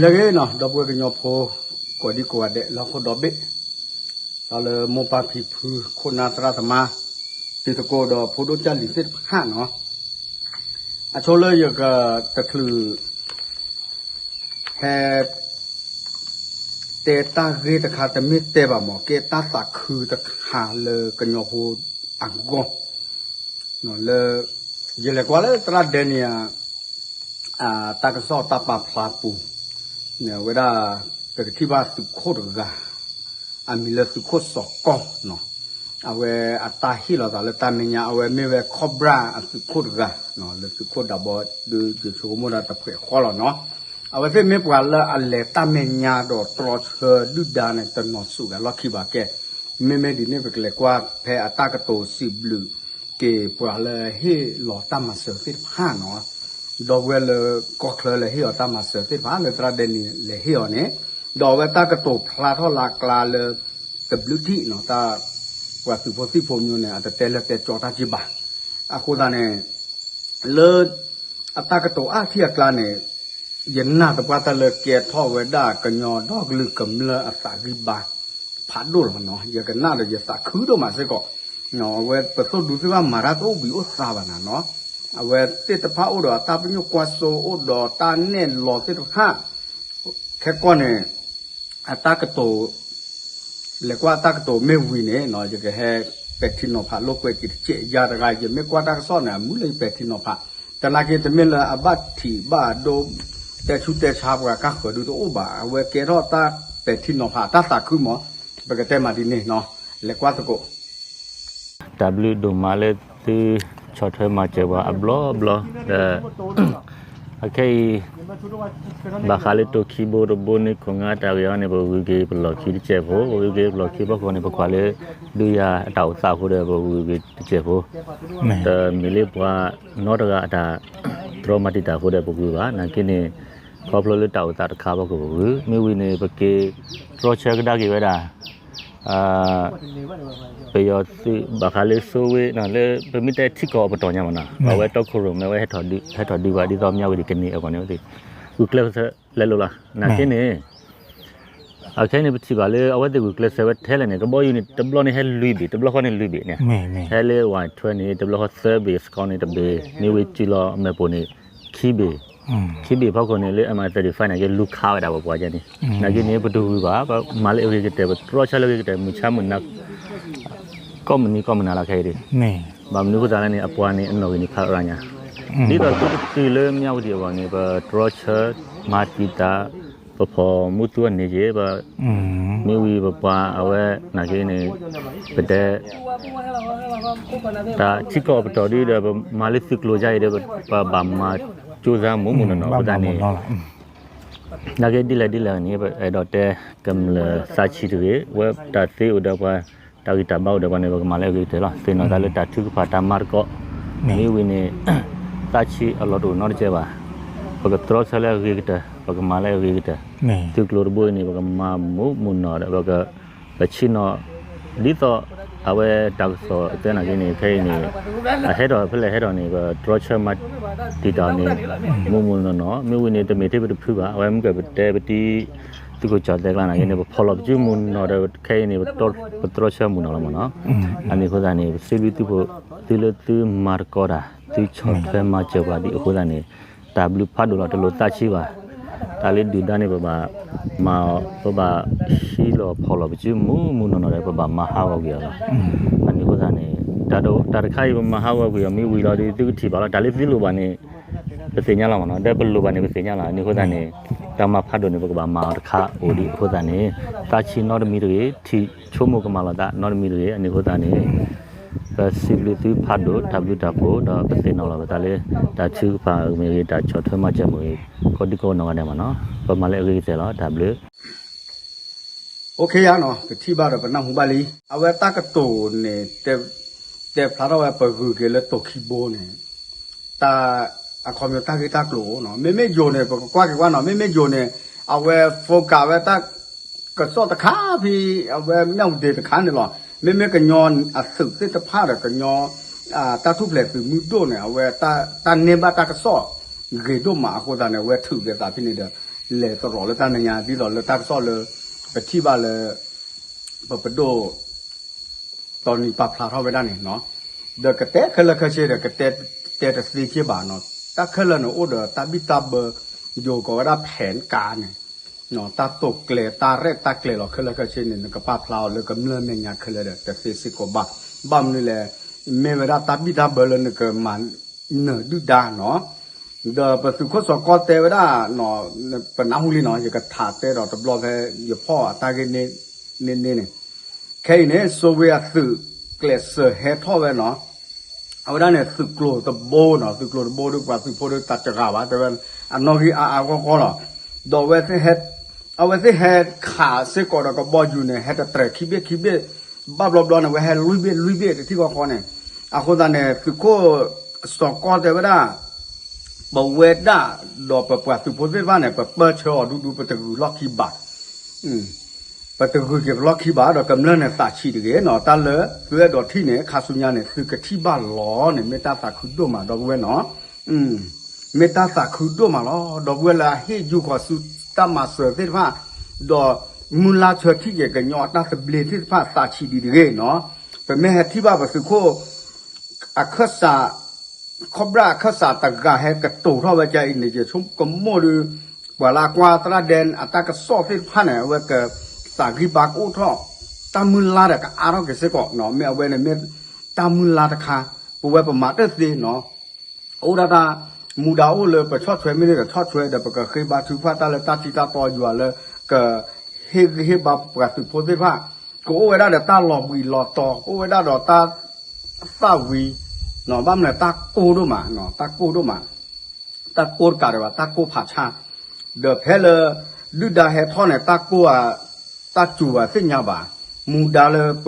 လၢအဂ့ၤနီၤ ဒီပုၢ်ဝဲၢ်ကညီဖိ ကိးဒံကိးဂၤဒဲး လၢဟီၣ်ခိၣ်ဒီဘ့ၣ်, ဒီးလၢမိၢ်ပၢ်ဖံဖု ခိၣ်နၢ်သရၣ်သမါ တံၤသကိးဒီးဖိဒိၣ်ကၢ်လံၤသ့ၣ်တဖၣ်နီၤ, အဆိလၢယကတချုး ဟဲ တဲတၢ်ဂ့ၢ်တခါ တမ့ၢ်တဲဘၣ်မး ကဲတၢ်သးခုတခါလၢကညီဖိအဂီၢ်, လၢ ယလဲၤကွၢ်လၢသရၣ်ဒဲန့ၣ် တၢ်ကစီၣ်တၢ်ပာ်ဖျါပူၤ ဝဲဒၣ် ပကထံၣ်ဘၣ်သုးခိၣ်တဂၤ အမံၤလၢသုးခိၣ်စီၤကီၢ်နီၤ, အဝဲအတၢ်ဟ့ၣ်လီၤသးလၢတၢ်မဲာ်ညါ အဝဲမ့ၢ်ဝဲ Cobra အသုးခိၣ်တဂၤ လၢသုးခိၣ်ဒးဘီ ဒုးယဆိကမိၣ်ဒၣ်တဖှဲးဃီလီၤနီၤ, အဝဲသ့ၣ်မ့ၢ်ပှၤလၢအလဲၤတၢ်မဲာ်ညါဒီးတြီဆၢဒုၣ်ဒါန့ၣ် တနီၤစူၣ်ဂၤလီၢ်ခံဘၣ်ကဲ, မ့မ့ၢ်ဒ်န့ၣ် ပကလဲၤကွၢ်ဖဲအတၢ်ကတိၤစံးဘျုး က့ၤပှၤလၢဟ့ၣ်လီၤတၢ်မၤစၢၤသ့ၣ်တဖၣ်နီၤ, ဒီပုၢ်ဝဲၢ်လၢကီၢ်ချၢလၢဟ့ၣ်လီၤတၢ်မၤစၢၤသ့ၣ်တဖၣ် လၢသရၣ်ဒဲန့ၣ်လဲၤဟ့ၣ်အီၤန့ၣ်, ဒီးအဝဲတၢ်ကတိၤဖျါထီၣ်လၢအကျါလၢ တဘျုးထံၣ်နီၤ တၢ် ပှၤသုးဖိသံၣ်ဖိမံၤန့ၣ် အတတဲလၢတဲကၠီတၢ်က့ဘၣ်, အဃိသတးန့ၣ် လၢ အတၢ်ကတိၤအါထံၣ်အကျါန့ၣ် ယနာ်သပှၢ်တၢၢ်လၢကဲထီၣ်ဝဲဒၣ်ကညီဒီကလုာ်ကမျၢၢ်အသးဂံၢ်ဘါ ဖးဒိၣ်လီၤနီၤ, ယကနၣ်ဒီးယသးခုဒိၣ်မးစ့ၢ်ကီး, အဝဲပသိၣ်ဒူသ့ၣ်တဖၣ်မၤတၢ်တအိၣ်ဘှံးအိၣ်သါဘၣ်နၤနီၤ, အဝဲသ့ၣ်တဖၣ်အိၣ်ဒီးအတၢ်ပညိၣ်ကွၢ်စိအိၣ်ဒီးတၢ်နဲၣ်လီၤသ့ၣ်တဖၣ်, ခဲကီၢ်န့ၣ် အတၢ်ကတိၤ လဲၤကွၢ်တၢ်ကတိၤမ့ၢ်ဝံၤန့ၣ် ယကဟဲပဲာ်ထံနီၤဖးလိာ်ကွဲက့ၤတကဲးယၤတဂၤ ယမ့ၢ်ကွၢ်တၢ်ကစီၣ်န့ၣ် အမုၢ်လၢယပဲာ်ထံနီၤဖး, သနာ်က့တမ့ၢ်လၢအဘၣ်ထံးဘၣ်ဒိ တဲဆူတဲဆါပှၤကါဃၢၤဒုတအိၣ်ဘၣ် အဝဲကဲထီၣ်တၢ်ပဲာ်ထံနီၤဖးတၢ်သးခုမး, ပကတဲမးဒ်န့ၣ်နီၤ, လဲၤကွၢ်သကိး တၢ်ဘျုးဒိၣ်မးလၢသုဆီၣ်ထွဲမၤစၢၤပှၤအဘျီဘျီ, ဒီး အခဲအံၤ ဘၣ်ဃးလၢတိၤခံဘိတဘိန့ၣ် ခိၣ်နၢ်တၢ်ဂ့ၢ်အံၤန့ၣ် ပဂုၤက့ၤပလီၢ်ခံတစဲးဖိ, ပဂုၤက့ၤပလီၢ်ခံဖီခိၣ်န့ၣ် ပကွၢ်လၢ ဒုးယၤအတၢ်အိၣ်သးအဃိဒီး ပဂုၤက့ၤတစဲးဖိ, တမ့ၢ်လၢပှၤနီတဂၤအတၢ်တြီမၤတံာ်တာ်အဃိဒီးပဂုၤဘၣ်, နာ်က့န့ၣ် ခီဖျိလၢတၢ်အိၣ်သးတခါဖီခိၣ်ပဂုၤ, မ့ၢ်ဝံၤန့ၣ် ပက့ၤတြီဆၢကဒါက့ၤဝဲဒၣ် ပယီၤသုးဘၣ်ဃးလၢစိဝ့ လၢပမ့ၢ်တဲထံကီၢ်အပတီၢ်ညါမးနီၤ, အဝဲတီခိၣ်ရိၣ်မဲဝဲ ဟဲထီၣ်ဒုးဘၣ်ဒ်သိးမၠၣ်ဝတံၤကန့ၢ်အဂီၢ်န့ၣ်ဝဲသ့ၣ်, ဂုာ်ကျဲးစၢးလဲၤလိာ်လီၤ. နာ်က့န့ၣ် အခဲအံၤန့ၣ် ပထံၣ်ဘၣ်လၢအဝဲသ့ၣ်ဂုာ်ကျဲးစၢးဝဲထဲလဲၣ်န့ၣ် ကဘီယူၤန့ၣ် တဘျီန့ၣ်ဟဲလွံၢ်ဘ့ၣ်, တဘျီဃီန့ၣ်လွံၢ်ဘ့ၣ်န့ၣ်, ဟဲလၢဝဲထွဲန့ၣ် တဘျီဃီသၢဘ့ၣ်, စကီန့ၣ်တဘ့ၣ်, မ့ၢ်ဝံၤစုလီၤမဲာ်ပိာ်န့ၣ် ခံဘ့ၣ်, ခံဘ့ၣ်ဖီခိၣ်န့ၣ်လၢ M I thirty-five န့ၣ် ကလူၤခးဝဲဒၣ်ပပှၤကဲန့ၣ်, နာ်က့န့ၣ် ပတဂုၤဘၣ်, ပမၤလၢအဂ့ၤကတၢၢ်, ပတြီဆၢလၢအဂ့ၤကတၢၢ်, မုၢ်ဆါမုၢ်နၤ ကိးမုၢ်နံၤကိးမုၢ်နၤလီၤခဲအံၤ, ဘၣ်မနုၤအဃိသတးလဲၣ်န့ၣ် အပှၤန့ၣ် အနီၣ်ဂံၢ်န့ၣ်ခးရၣ်ညါ, ဒ်သိးသုတတုၤလၢမၠၣ်ဝတံၤအဂီၢ်န့ၣ် ပတြီဆၢ မၤတံာ်တာ် ပဖီၣ်မူသူအန့ၣ်က့ၤ, မ့ၢ်ဝံၤပပှၤအဝဲ နာ်က့န့ၣ် ပတဲ တၢ်ထံကီၢ်အပတီၢ်ဒ်ဒီး ပမၤလၢသုးကျိၤယါအံၤဒီး ပဘၣ်မၤကၠိသးမူးမူးနီၢ်နီၢ်အဃိသတးန့ၣ် နာ်က့ဒ်လဲၣ်ဒ်လဲၣ်န့ၣ် ပအဲၣ်ဒိးတဲကမျၢၢ်သးဆံးတဂ့ၤ, ဝဲတၢ်သ့အိၣ်ဒီးပှၤ တၢ်ဂံၢ်တၢ်ဘါအိၣ်ဒီးပှၤန့ၣ် ပကမၤလၢအဂ့ၤကတၢၢ်လီၤ. သ့ၣ်နီၣ်သးလၢတၢ်ထုကဖၣ်တၢ်မၤသကိး, မ့ၢ်ဝံၤန့ၣ် သးဆံးအလီၢ်တအိၣ်နီတစဲးဘၣ်. ပကတြီဆၢလၢအဂ့ၤကတၢၢ်, ပကမၤလၢအဂ့ၤကတၢၢ်. သုးကျိၤတဘိအံၤန့ၣ် ပကမၤမူးမူးနီၢ်နီၢ်ဒီး ပက ပဆ့ၣ်နီၤ ဒ်သိး အဝဲတၢ်ကစီၣ်အသၢနာ်က့န့ၣ် ခဲအံၤန့ၣ် အဟဲထီၣ်ဖဲလဲၣ်ဟဲထီၣ်န့ၣ် ပတြီဆၢမၤတံာ်တာ်န့ၣ် မူးမူးနီၢ်နီၢ်, မ့ၢ်ဝံၤန့ၣ် တမ့ၢ်ထဲပတဖုဘၣ်, အဝဲမ့ၢ်ကပတဲပတံၤ သုးခိၣ်ကၠီၣ်သဲကျါနာ်က့န့ၣ် ပဖီၣ်လီၤပစုမူးနီၢ်ဒီး ခဲအံၤန့ၣ် ပတြီဆၢမူးနီၢ်လီၤမ့ၢ်နီၤ. အန့ၣ်အဃိသတးန့ၣ် ပစံးဘျုးသုဖှိၣ် သုလၢသုမၤသကိးတၢ် သုဆီၣ်ထွဲမၤစၢၤပှၤဒ်အဃိသတးန့ၣ် တၢ်ဘျုးဖးဒိၣ်လီၤ တလိၣ်သးဆံးဘၣ်. တၢ်လၢဒုၣ်ဒါန့ၣ် ပဘၣ်မၤအီၤ ပဘၣ်ဟံးလီၤဖီၣ်လီၤပစုမူးမူးနီၢ်နီၢ်ဒီး ပဘၣ်မၤဟးဂီၤကွံာ်အီၤလီၤ. အန့ၣ်အဃိသတးန့ၣ် တၢ်တခါအံၤ ပမၤဟးဂီၤကွံာ်အီၤ မ့ၢ်ဝံၤလီၤဒီး သုကထံၣ်ဘၣ်လီၤ. တၢ်လၢသုလိၣ်ဘၣ်န့ၣ် ပသ့ၣ်ညါလီၤမ့ၢ်နီၤ, ဒီးပလိၣ်ဘၣ်န့ၣ် ပသ့ၣ်ညါလီၤ. အန့ၣ်အဃိသတးန့ၣ် တၢ်မၤဖးဒိၣ်န့ၣ် ပကဘၣ်မၤအီၤတခါအိၣ်ဒံးအဃိသတးန့ၣ် သးဆံးနီတမံၤတဂ့ၤ, ထံၣ်ဆိကမိၣ်ကမၣ်လိာ်သးနီတမံၤတဂ့ၤ. အန့ၣ်အဃိသတးန့ၣ် ပစံးဘျုးသုဖးဒိၣ် တၢ်ဘျုးတၢ်ဖှိၣ် ဒီးပသ့ၣ်နီၣ်လီၤပသးလၢ တၢ်ထုကဖၣ်မ့ၢ်ဂ့ၤ တၢ်ဆီၣ်ထွဲမၤစၢၤမ့ၢ်ဂ့ၤ ကိးဒံကိးနီၢ်ဂၤဒဲးမ့ၢ်နီၤ, ပမၤလၢအဂ့ၤကတၢၢ်လီၤ. တၢ်ဘျုး အိၣ်ခ့ယါနီၤ, ပထံၣ်ဘၣ်ဒီးပနၢ်ဟူဘၣ်လံ. အဝဲတၢ်ကတိၤန့ၣ် တဲဖျါထီၣ်ဝဲပဂုၤက့ၤလၢတိၤခံဘိန့ၣ် တၢ် အခီပညီတၢ်ဂ့ၢ်တၢ်ကျိၤအိၣ်နီၤ. မ့မ့ၢ်ယိၤန့ၣ် ပကကွၢ်က့ၤကွၢ်နီၤ, မ့မ့ၢ်ယိၤန့ၣ် အဝဲ focus ဝဲတၢ်ကစီၣ်တခါဖဲ အဝဲမၠၣ်ဝတံၤတခါန့ၣ်လီၤ. မ့မ့ၢ်ကညီအသုးသ့ၣ်တဖၣ်ဒီး ကညီ တၢ်ထူၣ်ဖျဲးသုးမုၢ်ဒိၣ်န့ၣ် အဝဲတၢ်န့ၢ်ဘၣ်တၢ်ကစီၣ်ဂ့ၤဒိၣ်မးအဃိသတးန့ၣ် အဝဲထုးက့ၤသးဖဲန့ၣ်ဒီး လဲၤသရိာ်လၢတၢ်မဲာ်ညါ ဒ်သိးလၢတၢ်ကစီၣ်လၢ ပထံၣ်ဘၣ်လၢ ပပဒိၣ် တီနံၤပာ်ဖျါထီၣ်ဝဲဒၣ်န့ၣ်နီၤ, ဒီးကတဲခဲလၢာ်ခဲဆ့ဒီး ကတဲ တဲတသ့က့ဘၣ်နီၤ, တၢ်ခဲလၢာ်န့ၣ်အိၣ်ဒီးတၢ်ဘံၣ်တၢ်ဘၢ ယိၤကိးဝဲဒၣ် ဖဲၣ်ကး န့ၣ် တၢ်တိာ်ကျဲၤ တၢ်ရဲၣ်တၢ်ကျဲၤလီၤခဲလၢာ်ခဲဆ့န့ၣ် နကပာ်ဖျါအီၤလၢကမျၢၢ်မဲာ်ညါခဲလၢာ်ဒီး တသ့စ့ၢ်ကီးဘၣ်. ဘၣ်မနုၤလဲၣ်, မ့ၢ်ဝဲဒၣ်တၢ်ဘံၣ်တၢ်ဘၢလၢနကမၤနၢၤဒုၣ်ဒါနီၤ, ဒီးပသုးခိၣ်စီၤကီတဲဝဲဒၣ် ပနၢ်ဟူလံနီၤ, ယကထးတဲဒီးတဘျီဖဲ ယဖီၣ်အတၢ်ဂ့ၢ်န့ၣ်န့ၣ်န့ၣ်, ခဲအံၤန့ၣ် စိဝ့အသုးကျဲးစၢးဟဲထီၣ်ဝဲနီၤ, အဝဲဒၣ်န့ၣ် သုးကျိၤတဘိနီၤ, သုးကျိၤတဘိဒီး ပှၤသုးဖိဒီးတၢ်တဂၤဘၣ် တဲဝဲ, အနီၣ်ဂံၢ်အါအါဂီၢ်ဂီၢ်လီၤ. ဒီးအဝဲသ့ၣ်ဟဲခးစ့ၢ်ကီးဒီးကဘီယူၤန့ၣ် ဟဲတတြဲၤခံဘ့ၣ်ခံဘ့ၣ်, ဘၣ်ဘျီဘျီန့ၣ် အဝဲဟဲလွံၢ်ဘ့ၣ်လွံၢ်ဘ့ၣ်တထံၣ်ဃီဃီန့ၣ်, အဃိသတးန့ၣ် သုးခိၣ်စီၤကီတဲဝဲဒၣ် ပဝဲဒၣ်ဒီးပပှၤသုးဖိသ့ၣ်တဖၣ်န့ၣ် ပပၢၢ်ဆၢအီၤဒူဒူ ပတဂုၤလီၢ်ခံဘၣ် ပတဂုၤက့ၤပလီၢ်ခံဘၣ်ဒီး ကမျၢၢ်န့ၣ်သးဆံးတဂ့ၤနီၤ, တၢ်လၢသုအဲၣ်ဒိးထံၣ်န့ၣ် ခါဆူညါန့ၣ် သုကထံၣ်ဘၣ်လီၤန့ၣ် မ့ၢ်တၢ်သးခုဒိၣ်မး ဒီပုၢ်ဝဲၢ်နီၤ, မ့ၢ်တၢ်သးခုဒိၣ်မးလီၤ ဒီပုၢ်ဝဲၢ်လၢအဟ့ၣ်ယူၢ်ဃီၤဆူတၢ်မၤစၢၤသ့ၣ်တဖၣ်, ဒီးမုၢ်လါဆၢထံၣ်က့ၤကညီအတၢ်သဘျ့သ့ၣ်တဖၣ် သးဆံးဒံးတဂ့ၤနီၤ, ပမ့ၢ်ဟဲထံၣ်ဘၣ်ပသုးခိၣ် အခၢၣ်စး ခီၣ်ဘြၣ်အခၢၣ်စးတဂၤဟဲကတိၤထီၣ်ဝဲကအံၤန့ၣ် ယဆိကမိၣ်ဒီး ပှၤလၢအကွၢ်သရၣ်ဒဲအတၢ်ကစီၣ်သ့ၣ်တဖၣ်န့ၣ် အဝဲကသးဂံၢ်ဘါကအိၣ်ထီၣ်, တၢ်မုၢ်လါဒီးကအါထီၣ်က့ၤစ့ၢ်ကီးနီၤ, မ့ၢ်အဝဲန့ၣ်မ့ၢ်တၢ်မုၢ်လါတခါ, ပဝဲပမၤတသ့နီၤ, အိၣ်ဒၣ်တၢ်မူဒါအိၣ်လၢပဆီၣ်ထွဲမ့ၢ်န့ၣ်ဒီးဆီၣ်ထွဲဒီး ပကဃ့ဘါထုကဖၣ်တၢ်လၢတၢ်ထံတၢ်တီယွၤလၢ ကဟ့ၣ်ဂံၢ်ဟ့ၣ်ဘါပှၤသုးဖိသ့ၣ်တဖၣ်, ကအိၣ်ဝဲဒၣ်ဒီးတၢ်လီၤဘှံးလီၤတီၤ ကအိၣ်ဝဲဒၣ်ဒီးတၢ်သၣ်ဝံၤ, ဘၣ်မနုၤတၢ်ကိၢ်ဒိၣ်မး, တၢ်ကိၢ်ဒိၣ်မး, တၢ်ကိၢ်တကးဒံးဘၣ် တၢ်ကိၢ်ဖးဆါ, ဒီးဖဲလၢ ဒုၣ်ဒါဟဲထီၣ်န့ၣ် တၢ်ကိၢ်ဧါ, တၢ်စူၤဧါသ့ၣ်ညါဘၣ်, မူဒါလၢပ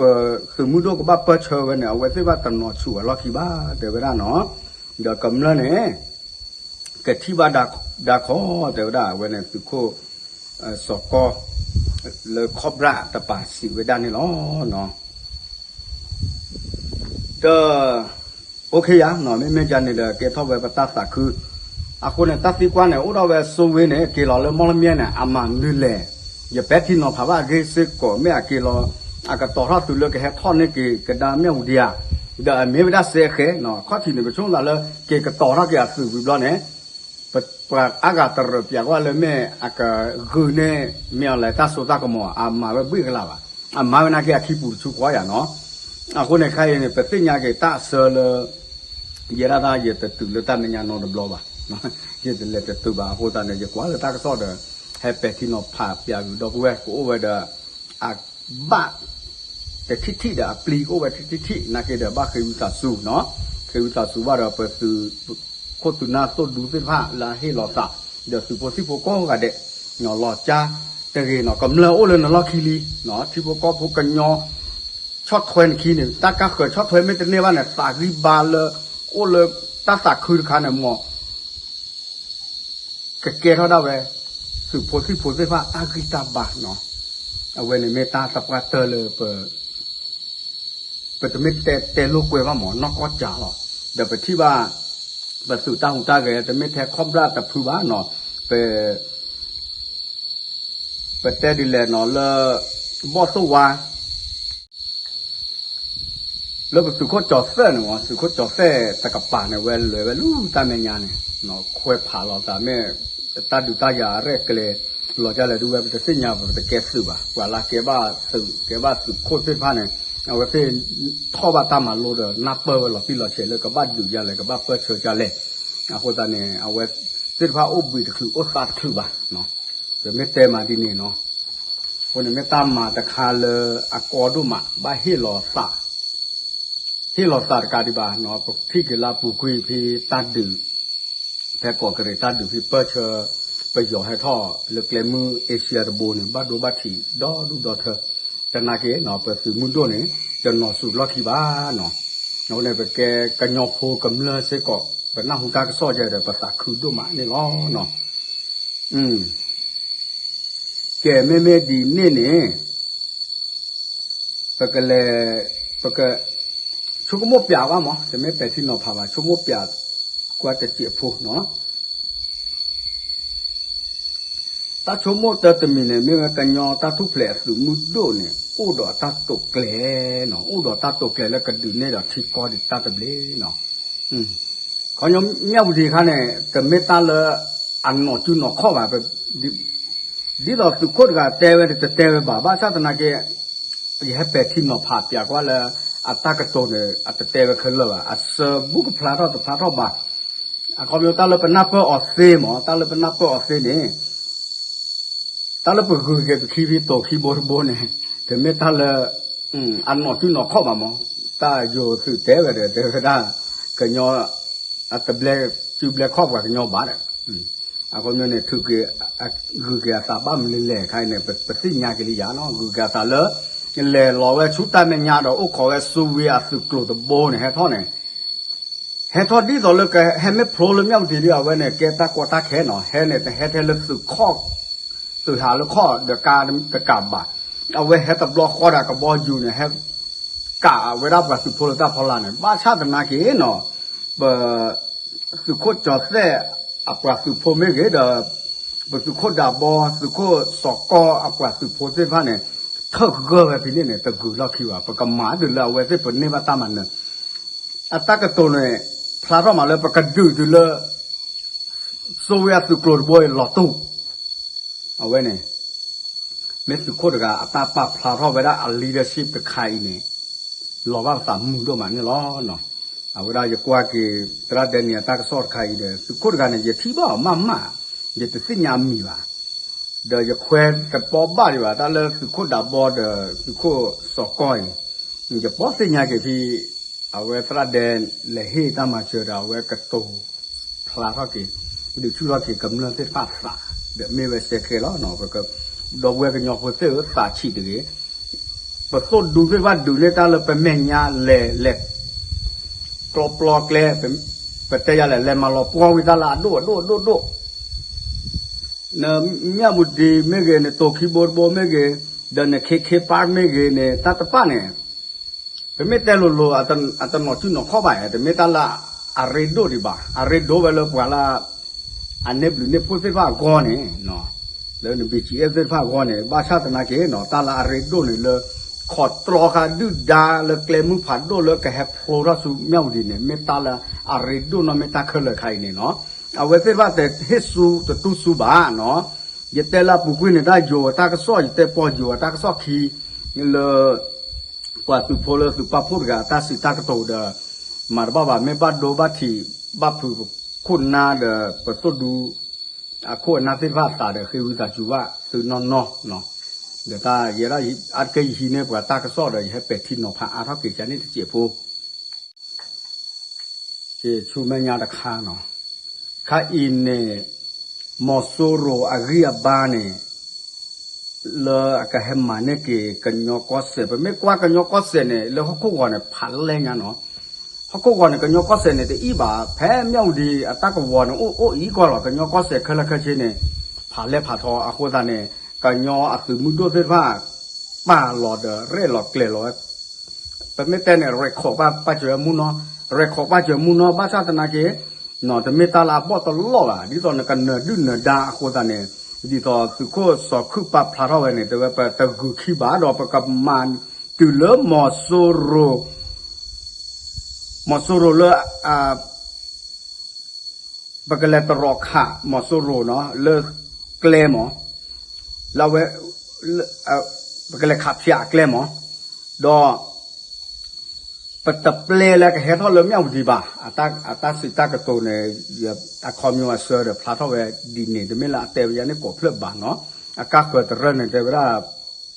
သုးမုၢ်ဒိၣ်ကဘၣ်ပၢၢ်ဆၢဝဲန့ၣ် အဝဲသ့ၣ်ဘၣ်တနီၤဆူၣ်ဝဲလီၢ်ခံဘၣ် တဲဝဲဒၣ်နီၤ, ဒီးကမျၢၢ်န့ၣ် ကထံၣ်ဘၣ်ဒါခီ တဲဝဲဒၣ် အဝဲန့ၣ်သုးခိၣ် စီၤကီ လၢခီၣ်ဘြၣ်တပၤစံးဝဲဒၣ်န့ၣ်လီၤ. ဒီး အိၣ်ခ့ယါနီၤ မ့မ့ၢ်ယၤန့ၣ်ဒီး ကဲထီၣ်ဝဲပတၢ်သးခု, အဃိန့ၣ် တၢ်သံကွၢ်န့ၣ် အိၣ်ထီၣ်ဝဲစိဝ့န့ၣ် က့ၤလီၤလၢမီၣ်လမၠဲၣ်န့ၣ် အမၤနုၤလဲၣ်, ယပဲာ်ထံနီၤဖးဘၣ်အဂ့ၢ်စ့ၢ်ကီး မ့ၢ်အက့ၤလီၤ အကတီၤထီၣ်သုးလၢကဟဲထီၣ်န့ၢ်က့ၤကဒါမ့ၣ်အူဒံဧါ, ဒီးအမ့ၢ်ဝဲဒၣ်စဲဃဲနီၤ ခီၣ်ထံးန့ၣ် ပဆိကမိၣ်သးလၢ က့ၤကတီၤထီၣ်က့ၤအသုးဝံၤဘျီန့ၣ် ပှၤအါဂၤတရၢးပၠးကွၢ်လၢမ့ၢ်အကဂုာ်န့ၢ် မ့ၢ်အီၤလဲၣ် တၢ်စိတၢ်ကမီၤ အမၤဝဲဘှ့ၣ်ကလာ်ဘၣ်, အမၤဝဲနာ်က့အခံပူၤတဆူကွၢ်ယၤနီၤ. အဃိန့ၣ် ခဲအံၤန့ၣ် ပသ့ၣ်ညါက့ၤတၢ်အဆၢလၢ ယဲဒၣ်တၢ်ယတတုၤလၢတၢ်မဲာ်ညါနီတဘျီဘၣ်, ယတလဲၤတတုၤဘၣ် အဃိသတးန့ၣ် ယကွၢ်လၢတၢ်ကစီၣ်ဒီး ဟဲပဲာ်ထံနီၤဖးပၠးဂုာ်ဒီပုၢ်ဝဲၢ် ကအိၣ်ဝဲဒီး အဘၣ် တထံၣ်ထံၣ်ဒီးအပျံၤကအိၣ်ဝဲထံၣ်ထံၣ်ထံၣ် နာ်က့ဒီးဘၣ်ဃ့ဝံသးစူၤနီၤ, ဃ့ဝံသးစူၤဘၣ်ဒီးပသုးခိၣ်သုးနၢ်သိၣ်ဒူသ့ၣ်တဖၣ်လၢအဟ့ၣ်လီၤသး, ဒီးသုးဖိသံၣ်ဖိကိးဂၤဒဲး, လီၤကၢ်တဂ့ၤနီၤ ကမျၢၢ်အိၣ်လၢနလီၢ်ခံလံ, ထံဖိကီၢ်ဖိကညီ ဆီၣ်ထွဲနခံန့ၣ် တၢ်ကါဃၢၤဆီၣ်ထွဲမ့ၢ်တန့ၢ်ဘၣ်န့ၣ် သးဂံၢ်ဘါလၢ အိၣ်လၢတၢ်သးခုတခါန့ၣ်မ့ၢ် ကကဲထီၣ်ဒၣ်ဝဲ သုးဖိသံၣ်ဖိသ့ၣ်တဖၣ်တၢ်ဂံၢ်တၢ်ဘါနီၤ, အဝဲန့ၣ်မ့ၢ်တၢ်သပှၢ်တၢၢ်လၢပ ပတမ့ၢ်တဲတဲလိာ်ကွဲဘၣ်မး နီၢ်ကီၢ်ကၠးလီၤ, ဒီးပထံၣ်ဘၣ် ပသုးတၢ်ဟူးတၢ်ဂဲၤ တမ့ၢ်ထဲခီၣ်ဘြၣ်တဖုဘၣ်နီၤ, ပ ပတဲဒ်လဲၣ်နီၤလၢ ဘီၣ်သိၣ်ဝါ လၢပသုးခိၣ်ကၠီၤသဲၣ်န့ၣ်မး သုးခိၣ်ကၠီၤသဲၣ်တကပၤန့ၣ် ဝဲလဲၤဝဲလၢတၢ်မဲာ်ညါန့ၣ် ခွဲးဖးလီၤသးမ့ၢ် တၢ်ဒုးတၢ်ယၤရဲၣ်ကျဲၤလီၤဒ်လဲၣ်ဒ်ဝဲ ပတသ့ၣ်ညါ ပတကဲသုးဘၣ် ပှၤလၢကဲဘၣ်သုး ကဲဘၣ်သုးခိၣ်သ့ၣ်တဖၣ်န့ၣ် အဝဲသ့ၣ်ထီၣ်ဘၣ်တၢ်မၤလိဒီး နၢ်ပၢၢ်ဝဲလီၤတံၢ်လီၤဆဲးလၢကဘၣ်ဒုးယၤလဲၣ် ကဘၣ်ပၢၢ်ဆၢကလဲၣ်, အဃိသတးန့ၣ် အဝဲသ့ၣ်တဖၣ်အိၣ်ဘှံးတချုးအိၣ်သါတချုးဘၣ် ပမ့ၢ်တဲမးဒ်န့ၣ်နီၤ, အဃိန့ၣ်မ့ၢ်တၢ်မၤတခါလၢအကီဒိၣ်မး ဘၣ်ဟ့ၣ်လီၤသး ဟ့ၣ်လီၤသးတကးဒံးဘၣ်နီၤ ပထံၣ်က့ၤလၢအပူၤကွံာ်ဖဲတၢ်ဒုး ဖဲကီးကရံးတၢ်ဒုးဖဲပၢၢ်ဆၢ ပယီၤဟဲထီၣ်လၢကျဲမုၢ်အ့ရှံယါတဘိန့ၣ် ဘၣ်ဒိဘၣ်ထံးဒီဒူၣ်ဒီထၢ တနာ်က့နီၤ ပသုးမုၢ်ဒိၣ်န့ၣ် တနီၤစူၤလီၢ်ခံဘၣ်နီၤ, အဃိန့ၣ်ပကဲကညီဖိကမျၢၢ်စ့ၢ်ကီး ပနၢ်ဟူတၢ်ကစီၣ်ကဲဒီး ပသးခုဒိၣ်မးန့ၣ်လီၤနီၤ. ကဲ မ့မ့ၢ်ဒ်န့ၣ်န့ၣ် ပကလဲၤ ပက ဆိကမိၣ်ပျးကွၢ်မး တမ့ၢ်ပဲာ်ထံနီၤဖးဘၣ် ဆိကမိၣ်ပျးကွၢ်တစဲးဖိနီၤ. တၢ်ဆိကမိၣ်တၢ်တမံၤန့ၣ် မ့ၢ်ဝဲကညီတၢ်ထူၣ်ဖျဲးအသုးမုၢ်ဒိၣ်န့ၣ် အိၣ်ဒီးတၢ်တိာ်ကျဲၤနီၤ, အိၣ်ဒီးတၢ်တိာ်ကျဲၤလၢကဒုးနဲၣ်ဒီးထံကီၢ်ဒံးတၢ်တဘျီနီၤ. ခီညီမၠၣ်ဝတံၤအခါန့ၣ် တမ့ၢ်တၢ်လၢအနီၢ်စုနီၢ်ခီၣ်ဘၣ်, ဒ်သိးသုးခိၣ်တဂၤတဲဝဲတတဲဝဲဘၣ်, ဘၣ်ဆၣ်သနာ်က့ ယဟဲပဲာ်ထံနီၤဖးပၠးကွၢ်လၢ အတၢ်ကတိၤန့ၣ် အတတဲဝဲခဲလၢာ်ဘၣ်, အစၢဘူးကဖျါထီၣ်တဖျါထီၣ်ဘၣ်. အခီပညီတၢ်လၢပနၢ်ပၢၢ်အီၤသ့မး, တၢ်လၢပနၢ်ပၢၢ်အီၤသ့န့ၣ် တၢ်လၢပဂုၤက့ၤပခံဖဲတိၤခံဘိတဘိန့ၣ် တမ့ၢ်တၢ်လၢ အနီၢ်စုနီၢ်ခီၣ်ဘၣ်မး, တၢ်ယိၤသုးတဲဝဲဒီး တဲဝဲဒၣ် ကညီ အတဘျဲစုဘျဲခီၣ်ပှၤကညီဘၣ်ဒီး အခီပညီန့ၣ် ထုးက့ၤ ဂုၤက့ၤအသးဘၣ်မနုၤလဲၣ်ခါအံၤန့ၣ် ပသ့ၣ်ညါက့ၤလံယၤနီၤ, ဂုၤက့ၤအသးလၢ လဲၤလီၤဝဲဆူတၢ်မဲာ်ညါဒီး အိၣ်ခိးဝဲစိဝ့အသုးကျိၤတဘိန့ၣ် ဟဲထီၣ်န့ၣ် ဟဲထီၣ်ဒ်သိးလၢကဟဲမ့ၢ်ဖျိလၢမၠၣ်ဝတံၤလံ, အဝဲန့ၣ် ကဲတၢ်ကီတၢ်ခဲနီၤ, ဟဲန့ၣ် တဟဲထဲလၢသုးခီၣ် သုးဟးလၢခီၣ်ဒီးကါတကးဘၣ်, အဝဲဟဲတဘျီဃီဒီးကဘီယူၤန့ၣ် ဟဲကးဝဲဒၣ်ပှၤသုးဖိလၢတၢ်ဖီလာ်န့ၣ်, ဘၣ်ဆၣ်သနာ်က့နီၤ ပ သုးခိၣ်ကၠီၤသဲၣ်အပှၤသုးဖိမ့ၢ်ဂ့ၤဒီး ပသုးခိၣ်ဒးဘီ သုးခိၣ်စီၤကီအပှၤသုးဖိသ့ၣ်တဖၣ်န့ၣ် ထၢၣ်ဂၢၢ်ဝဲဖဲန့ၣ်န့ၣ် တဂုၤလီၢ်ခံဘၣ်, ပကမၤတုၤလၢအဝဲသ့ၣ်ပန့ၢ်ဘၣ်တၢ်မၤနၢၤ, အတၢ်ကတိၤန့ၣ် ဖျါထီၣ်မးလၢပကဒုးတုၤလၢ စိဝ့အသုးကျိၤတဘိအံၤလီၤတူၢ် အဝဲန့ၣ် မ့ၢ်သုးခိၣ်တဂၤအတၢ်ပာ်ဖျါထီၣ်ဝဲဒၣ်အ leadership တခါအံၤန့ၣ် လီၤဘၣ်ပသးမုာ်ဒိၣ်မးန့ၣ်လီၤ. အဝဲဒၣ်ယကွၢ်က့ၤ သရၣ်ဒဲနံၣ်အတၢ်ကစီၣ်တခါအံၤဒီး သုးခိၣ်တဂၤန့ၣ် ယထံၣ်ဘၣ်အီၤမးမး, ယတသ့ၣ်ညါအမံၤဘၣ်, ဒီးယခွဲးတပီၢ်ဘၣ်ဒံးဘၣ် တၢ်လၢသုးခိၣ်ဒးဘီဒီးသုးခိၣ်စီၤကီအံၤ, ယပီၢ်သ့ၣ်ညါက့ၤဖဲ အဝဲသရၣ်ဒဲလဲၤဟ့ၣ်တၢ်မၤစၢၤဒီး အဝဲကတိၤဖျါထီၣ်က့ၤ ဒုးဆူၣ်ထီၣ်က့ၤကမျၢၢ်သ့ၣ်တဖၣ်သး ဒီးမ့ၢ်ဝဲစဲးကျဲလီၤ. ဒီပုၢ်ဝဲၢ်ကညီဖိသ့ၣ်ဧၢ သးဆံးတဂ့ၤ, ပသိၣ်ဒူသ့ၣ်တဖၣ်ဒုးန့ၢ်တၢ်လၢပမဲာ်ညါလဲၤလဲၤ ကျီပျီကျဲ ပတဲယၤလဲၣ် လဲၤမၤလီၤပှီၢ်ဝံၤတၢ်လၢအဒိၣ်အဒိၣ်အဒိၣ်ဒိၣ် နမၠၣ်ဝတံၤမ့ၢ်ဂ့ၤ နတိၤခံဘိတဘိမ့ၢ်ဂ့ၤ, ဒီးနခ့ခ့ပၢ်မ့ၢ်ဂ့ၤန့ၣ် တၢ်တဖၣ်န့ၣ် ပမ့ၢ်တဲလိၤလိၤ အတနီၢ်စုနီၢ်ခီၣ်ဘၣ်, တမ့ၢ်တၢ်လၢအရ့ဒိၣ်ဒံးဘၣ်, အရ့ဒိၣ်ဝဲလၢပှၤလၢ အန့ၢ်ဘျုးန့ၢ်ဖှိၣ်သ့ၣ်တဖၣ်အဂီၢ်န့ၣ်, လၢန ဘီၣ်ကၠံၣ်အဲၣ် သ့ၣ်တဖၣ်အဂီၢ်န့ၣ်, ဘၣ်ဆၣ်သနာ်က့နီၤ တၢ်လၢအရ့ဒိၣ်န့ၣ်လၢ ခိးတြီဃာ်ဒုၣ်ဒါလၢကျဲမုၢ်ဖးဒိၣ်လၢကဟဲဖျိထီၣ်ဆူမၠၣ်ဝတံၤန့ၣ် မ့ၢ်တၢ်လၢအရ့ဒိၣ်နီၢ်မ့ၢ်တၢ်ခဲလၢာ်ခါအံၤန့ၣ်နီၤ, အဝဲသ့ၣ်တဖၣ်တဟ့ၣ်ဆူတတူၢ်ဆူဘၣ်နီၤ, ယတဲလၢအပူၤကွံာ်န့ၣ် တၢ်ယိၤအတၢ်ကစီၣ် ယတဲပီၢ်ယိၤအတၢ်ကစီၣ်ခံ လၢ ပှၤသုးဖိလၢသုးပာ်ဖှိၣ်တဂၤ တၢ်စံးတၢ်ကတိၤဒီး မၤတဘၣ်ဘၣ် မ့ၢ်ဘၣ်ဒိဘၣ်ထံး ဘၣ်ဖုးပခိၣ်နၢ်ဒီး ပသိၣ်ဒူ အခိၣ်အနၢ်သ့ၣ်တဖၣ်အသးဒီး ဃ့ဝံသးစူၤဘၣ်သုနီၢ်နီၢ်, ဒီးတၢ်ယဲဒၣ်အါတက့ၢ်ယဟံးန့ၢ်ပှၤတၢ်ကစီၣ်ဒီး ယဟဲပဲာ်ထံနီၤဖးအါထီၣ်က့ၤကန့ၣ်တစဲးဖိ က့ၤဆူမဲာ်ညါတခါနီၤ, ခါအံၤန့ၣ် မီၤစိရိၤအဂံၢ်အဘါန့ၣ် လၢအကဟဲမၤန့ၢ်က့ၤကညီကီၢ်စဲၣ်, ပမ့ၢ်ကွၢ်ကညီကီၢ်စဲၣ်န့ၣ် လၢဟီၣ်ခိၣ်ဂီၤန့ၣ် ဖးလဲၢ်ညါနီၤ, ဟီၣ်ခိၣ်ဂီၤန့ၣ် ကညီကီၢ်စဲၣ်န့ၣ် တအံၣ်ဘၣ်, ဖဲမၠၣ်ဝတံၤအတၢ်ကဝီၤန့ၣ် အိၣ်အိၣ်အံၤကီၢ်လီၤ, ကညီကီၢ်စဲၣ်ခဲလၢာ်ခဲဆ့န့ၣ် ဖးလဲၢ်ဖးထီအဃိသတးန့ၣ် ကညီအသုးမုၢ်ဒိၣ်သ့ၣ်တဖၣ် ပာ်လီၤဒီးရဲၣ်လီၤကျဲၤလီၤဝဲ ပမ့ၢ်တဲန့ၣ် ရဲၣ်ခိးပာ်စၢၤမူနီၢ်, ရဲၣ်ခိးပာ်စၢၤမူနီၢ် ဘၣ်ဆၣ်သနာ်က့ တမ့ၢ်တၢ်လၢအဘီၣ်တလီၢ်ဘၣ်, ဒ်သိးနကနၢၤဒုၣ်နၢၤဒါအဃိသတးန့ၣ် ဒ်သိးသုးခိၣ်စီၤခုၣ်ပာ်ဖျါထီၣ်ဝဲန့ၣ် တဲဝဲပတဂုၤခံဘၣ်ဒီး ပကမၤတုၤလၢမီၤစိရိၤ, မီၤစိရိၤလၢ ပကလဲၤတရီးခးမီၤစိရိၤနီၤ လၢကျဲမး, လၢအဝဲ ပကလဲၤခးဖၠးအကျဲမး, ဒီး ပတပျဲလၢကဟဲထီၣ်လၢမၠၣ်ဝတံၤဘၣ်, အတၢ်စံးတၢ်ကတိၤန့ၣ် အခီပညီအဆၢဒီးဖျါထီၣ်ဝဲဒ်န့ၣ် တမ့ၢ်လၢအတဲဝဲယၤန့ၣ်ကိးဖျၢၣ်ဘၣ်နီၤ, အကါဃၢၤတရၢၢ်န့ၣ် တဲဝဲဒၣ်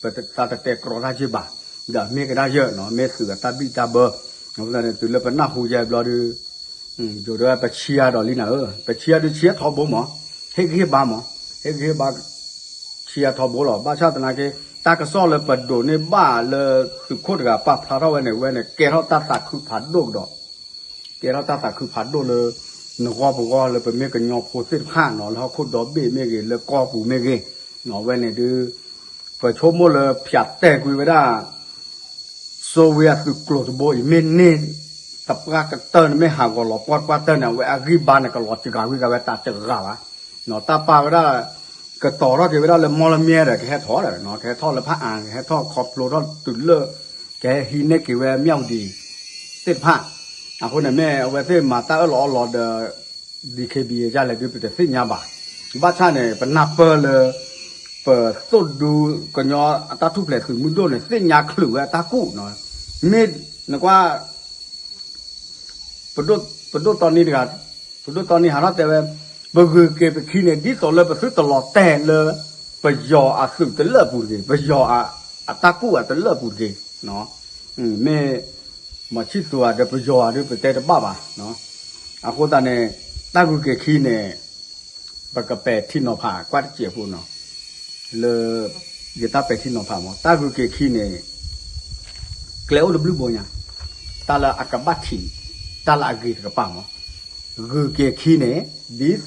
ပသးတတဲကြီတၢ်က့ဘၣ်, ဒီးမ့ၢ်ကဒါယၢၢ်နီၤ မ့ၢ်သုးအတၢ်ဘံၣ်တၢ်ဘၢ, အဃိသတးန့ၣ် တုၤလၢပနၢ်ဟူယဲဘျီဒီး ယိၤဒၣ်ပဆံးအါဒီးလံနၤဧၢ, ပဆံးအါဒုးဆံးအါထီဘိမး, ဟ့ၣ်ဂံၢ်ဟ့ၣ်ဘါမး, ဟ့ၣ်ဂံၢ်ဟ့ၣ်ဘါ ဆံးအါထီဘိလီၤ. ဘၣ်ဆၣ်သနာ်က့ တၢ်ကစီၣ်လၢပဒိးန့ၢ်ဘၣ်လၢသုးခိၣ်တဂၤပာ်ဖျါထီၣ်ဝဲန့ၣ် ဝဲန့ၣ် ကဲထီၣ်တၢ်သးခုဖးဒိၣ်ကဒီး, ကဲထီၣ်တၢ်သးခုဖးဒိၣ်လၢ နဂီၢ်ပဂီၢ်လၢပမ့ၢ်ကညီဖိသ့ၣ်တဖၣ်နီၤ လၢဟီၣ်ခိၣ်ဒီဘ့ၣ်မ့ၢ်ဂ့ၤ လၢကီၢ်ပူၤမ့ၢ်ဂ့ၤ, အဝဲန့ၣ်ဒုး ပဆိကမိၣ်လၢဖၠးတဲာ်ကွံာ်ဝဲဒၣ် စိဝ့အသုးကျိၤတဘိအံၤ မ့ၢ်န့ၢ်တပှၢ်ကတၢၢ်န့ၣ် မ့ၢ်ဟးဂီၤလီၤပှီၢ်တပှၢ်တၢၢ်န့ၣ် အဝဲအဂံၢ်ဘါန့ၣ် ကလီၤစှၤဝံၤကဝဲတၢ်တဂၤဘၣ်. တၢ်ပာ်ဝဲဒၣ် ကတီၤထီၣ်က့ၤဝဲဒၣ်လၢမီလမၠဲဒီး ကဟဲထီၣ်ဒီး ကဟဲထီၣ်လၢဖးအါ ကဟဲထီၣ်ခီဖျိထီၣ်တုၤလၢ ကဟဲဟံးန့ၢ်က့ၤဝဲမၠၣ်ဝတံၤသ့ၣ်တဖၣ်. အဃိန့ၣ် မ့ၢ်အဝဲသ့ၣ်မၤတၢ်အၢၣ်လီၤအီလီၤဒီး DKBA ဒ်လဲၣ်ဒုး ပတသ့ၣ်ညါဘၣ်. ဘၣ်ဆၣ်န့ၣ် ပနၢ်ပၢၢ်လၢ ပသိၣ်ဒူကညီအတၢ်ထူၣ်ဖျဲးသုးမုၢ်ဒိၣ်န့ၣ် သ့ၣ်ညါချုးဝဲအတၢ်ကူၣ်နီၤ. မ့ၢ်နကွၢ် ပဒိၣ်တီနံတဂၤ, ပဒိၣ်တီနံဟးထီၣ်တဲဝဲ, ပဂုၤက့ၤပခံန့ၣ် ဒ်သိးလၢပသုတလီၤတဲာ်လၢ ပယီၤအသုးတလၢအပူၤတဂ့ၤ, ပယီၤအတၢ်ကူၣ်အတလၢအပူၤတဂ့ၤ. မ့ၢ် မီၤဆံၣ်သူၤဧါဒီးပယီၤဧါဒီး ပတဲတဘၣ်ဘၣ်. အဃိသတးန့ၣ် တၢ်ဂုၤက့ၤခံန့ၣ် ပကပဲာ်ထံနီၤဖးကွၢ်တစဲးဖိနီၤ, လၢ ယတၢ်ပဲာ်ထံနီၤဖးမး တၢ်ဂုၤက့ၤခံန့ၣ် ကျဲအိၣ်တဘျုးဘိညါ, တၢ်လၢအကဘၣ်ထံး တၢ်လၢအဂ့ၤတကပၤမး, ဂုၤက့ၤခံန့ၣ် ဒ်သိး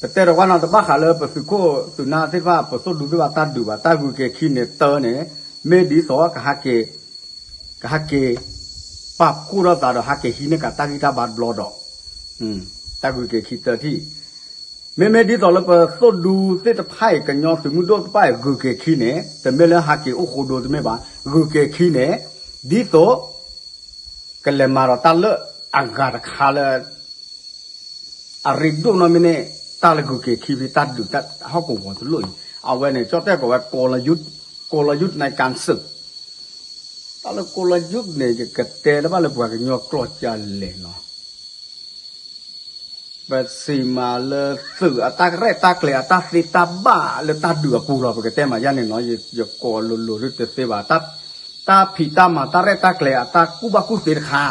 ပတဲတဝၢ်နီၤ တဘၣ်ဃးလၢပသုးခိၣ်သုးနၢ်သ့ၣ်တဖၣ် ပသိၣ်ဒူသ့ၣ်တဖၣ်တၢ်ဒုးဘၣ်, တၢ်ဂုၤက့ၤခံန့ၣ်တၢ်န့ၣ် မ့ၢ်ဒ်သိး ကဟးက့ၤ ကဟးက့ၤ ပာ်ဖှိၣ်ထီၣ်သးဒီး ဟးက့ၤဟံးန့ၢ်က့ၤတၢ်ဂံၢ်တၢ်ဘါတဘျီဒီး တၢ်ဂုၤက့ၤခံတၢ်ထံၣ်, မ့မ့ၢ်ဒ်သိးလၢပသိၣ်ဒူသ့ၣ်တဖၣ်အံၤ ကညီသုးမုၢ်ဒိၣ်တဖၣ်အံၤ ဂုၤက့ၤခံန့ၣ် တမ့ၢ်လၢဟးက့ၤအိၣ်ဃိဒိတမ့ၢ်ဘၣ်, ဂုၤက့ၤခံန့ၣ် ဒ်သိး ကလဲၤမၤဒီးတၢ်လၢအဂၤတခါလၢ အရ့ဒိၣ်နီၢ်မ့ၢ်န့ၣ် တၢ်လၢဂုၤက့ၤခံဖဲတၢ်ဒုးတၢ်ဟီၣ်ကဝီၤတလိၣ်အံၤ အဝဲန့ၣ် ကၠီၣ်တဲၣ်ကိးဝဲ ကိးလယူး ကိးလယူး နကၣ်စၢၣ် တၢ်လၢကိးလယူးန့ၣ် ယကတဲလၢဘၣ်လၢပှၤကညီကျိာ်ကလဲာ်နီၤ ပစံးမးလၢသုးအတၢ်ရဲၣ်တၢ်ကျဲၤအတၢ်သ့တၢ်ဘၣ်လၢတၢ်ဒုးအပူၤလီၤ ပကတဲမးယါန့ၣ်နီၤ ယကိးလိၤလိၤဒုးတသ့ဘၣ် တၢ်ဖံးတၢ်မၤတၢ်ရဲၣ်တၢ်ကျဲၤအတၢ်ကူၣ်ဘၣ်ကူၣ်သ့တခါ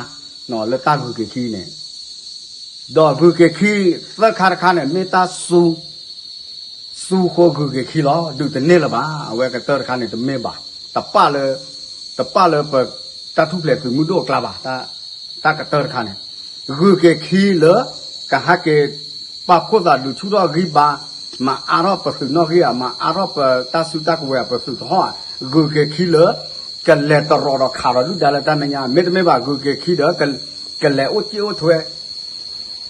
လၢတၢ်ဂုၤက့ၤခံန့ၣ် ဒီးဂုၤက့ၤခံသၢခါတခါန့ၣ် မ့ၢ်တၢ်စူ စူဃိဂုၤက့ၤခံလီၤ ဒုးတန့ၢ်လၢၤဘၣ် အဝဲကတၢၢ်တခါန့ၣ် တမ့ၢ်ဘၣ် တပၣ်လၢ တပၣ်လၢပ တၢ်ထူၣ်ဖျဲးသုးမုၢ်ဒိၣ်အကျါဘၣ် တၢ်ကတၢၢ်တခါန့ၣ် ဂုၤက့ၤခံလၢ ကဟဲက့ၤ ပာ်ဖှိၣ်သးဒုးဆူၣ်ထီၣ်ဂံၢ်ဘါ မၤအါထီၣ်ပသုးနီၣ်ဂံၢ်ဧါ မၤအါထီၣ်ပတၢ်စုတၢ်ကဝဲၤအပသုးသဟီၣ်ဧါ ဂုၤက့ၤခံလၢ ကလဲၤတရီးဒီးခးဒီးဒုၣ်ဒါလၢတၢ်မဲာ်ညါ မ့တမ့ၢ်ဘၣ် ဂုၤက့ၤခံဒီး ကလဲၤအိၣ်စ့အိၣ်ထွဲ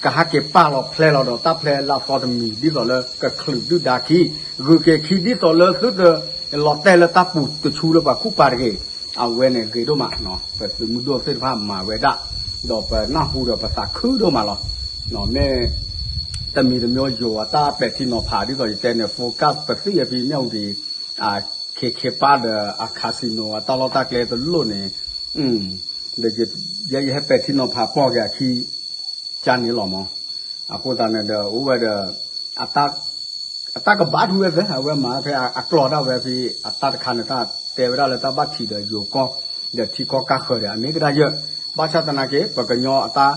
ကဟဲက့ၤပာ်လီၤဖျဲလီၤဒီးတၢ်ဖျဲလၢအသီတမံၤ ဒ်သိးလၢကချုးဒုၣ်ဒါခံ ဂုၤက့ၤခံဒ်သိးလၢသုတလီၤတဲာ်လၢတၢ်ပူၤတဆူလၢပှၤခူၣ်ပာ်တဂ့ၤ အဝဲန့ၣ်ဂ့ၤဒိၣ်မး ပသုးမုၢ်ဒိၣ်သ့ၣ်တဖၣ်မၤဝဲဒၣ် ဒီးပနၢ်ဟူဒီးပသးခုဒိၣ်မးလီၤ. မ့ၢ် တမံၤတမံၤယိၤအတၢ်ပဲာ်ထံနီၤဖး ဒ်သိးယတဲန့ၣ် focus ပသံၣ်အဖံမၠၣ်ဝတံၤ ခ့ခ့ပၢ်ဒီးအ casino အတၢ်လီၢ်တၢ်ကျဲတလိၣ်န့ၣ် ဒီးယဲယဟဲပဲာ်ထံနီၤဖးပီၢ်က့ၤအခံ ကန့ၣ်လီၤမး. အဃိသတးန့ၣ်ဒီး အိၣ်ဝဲဒီး အတၢ်ကဘၣ်ထူဝဲသ့ အဝဲမၤဖဲအကျီၢ်ဒၣ်ဝဲဖဲ အတၢ်တခါန့ၣ် တၢ်တဲဝဲဒၣ်လၢတၢ်ဘၣ်ထံးဒီးယိၤကီၢ် ဒီးထံကီၢ်ကါဃၢၤဒီး အမ့ၢ်ကဒါယၢ် ဘၣ်ဆၣ်သနာ်က့ ပကညီအတၢ်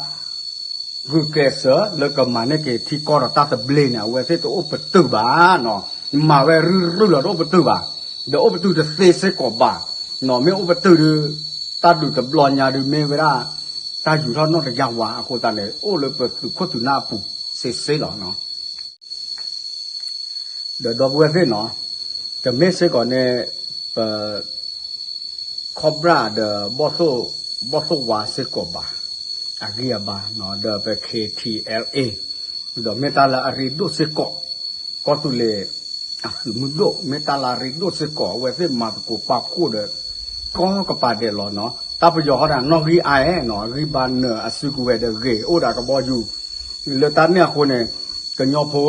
ဂုာ်ကျဲးစၢးလၢကမၤန့ၢ်က့ၤထံကီၢ်ဒီးတၢ်သဘျ့န့ၣ် အဝဲသ့ၣ်တအိၣ်ပတုာ်ဘၣ်နီၤ. မၤဝဲရုၢ်ရုၢ်လီၤတအိၣ်ပတုာ်ဘၣ်, ဒီးအိၣ်ပတုာ်တသ့စ့ၢ်ကီးဘၣ်နီၤ. မ့ၢ်အိၣ်ပတုာ်ဒီး တၢ်ဒုးတဘျီညါဒုးမ့ၢ်ဝဲဒၣ် တၢ်ယူၤထီၣ်နီၢ်တယၢ်ဝါ အဃိသတးန့ၣ် အိၣ်လၢပသုးခိၣ်သုးနၢ်အပူၤစ့စ့လီၤနီၤ. ဒီးဒီပုၢ်ဝဲၢ်သ့ၣ်နီၤ, တမ့ၢ်စ့ၢ်ကီးန့ၣ် ပ Cobra ဒီး ဘီၣ်သိၣ်ဝါစ့ၢ်ကီးဘၣ်, အဂံၢ်အဘါနီၤ, ဒီးပ K T L A ဒီးမ့ၢ်တၢ်လၢအရ့ဒိၣ်စ့ၢ်ကီး, ကီၢ်သူလ့ၤအသုးမုၢ်ဒိၣ် မ့ၢ်တၢ်လၢအရ့ဒိၣ်စ့ၢ်ကီး, အဝဲသ့ၣ်မၤသကိးပာ်ဖှိၣ်ဒီး ကီၢ်ကပၤဒဲးလီၤနီၤ. တၢ်ပယီၤဟီဒၣ်နီၣ်ဂံၢ်အါအဲၣ်နီၤ, အဂံၢ်ဘါနၢၤအစုကဝဲၤဒီးဂ့ၤ အိၣ်ဒီးကဘီယူၤ, လၢတၢ်န့ၣ်အဃိန့ၣ် ကညီဖိ